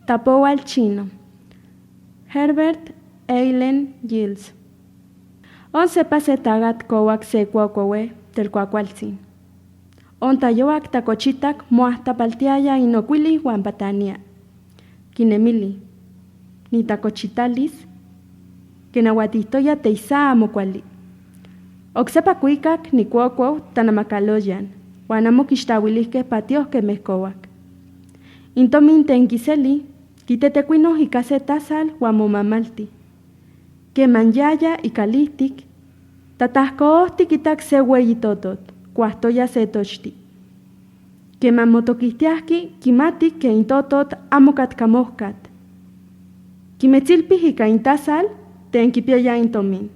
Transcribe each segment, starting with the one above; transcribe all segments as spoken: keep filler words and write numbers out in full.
Tapowal chino. Herbert Eilen Giles. Onse pase tagat kowak se kwokwowe tel kwakwaltsin. Onta yowak takochitak mwah tapaltiaya inokwili wan patania. Kinemili. Ni takochitalis. Kena watihtoya te isaa amokwali. Oksepa kwikak ni kwokwow tanamakaluyan, wan amo kishitawilihke patioh keme kowak. Ntomin te nkiseli, kitetekwinoh ikase tasal wa mo mamalti. Kema njeaya ikalihtik, tatahkoho tikitak se weyi totot, kwahtoya se tochti. Kema mo tokihtiahki kimatik ke ntotot amokatkamohkat. Kimetsilpihika ntasal te nkipiaya ntomin.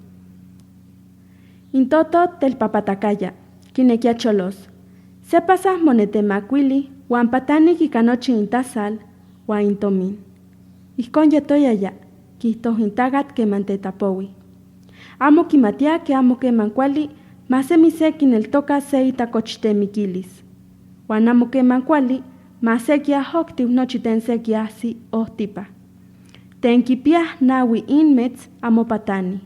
Ntotot tel papatakaya, kinekia cholos. Se pasa mo netemakwili, wan patani kikanochi ntasal, wa ntomin. Ikonjetoyaya, kihtohi tagat kema nte tapowi. Amo kimatia ke amo kema nkwali, ma se mi se kineltoka se itakochitemi kilis. Wan amo kema nkwali, ma se kia hokti unochiten se kia si ohtipa. Te nkipia nawi inmates amo patani.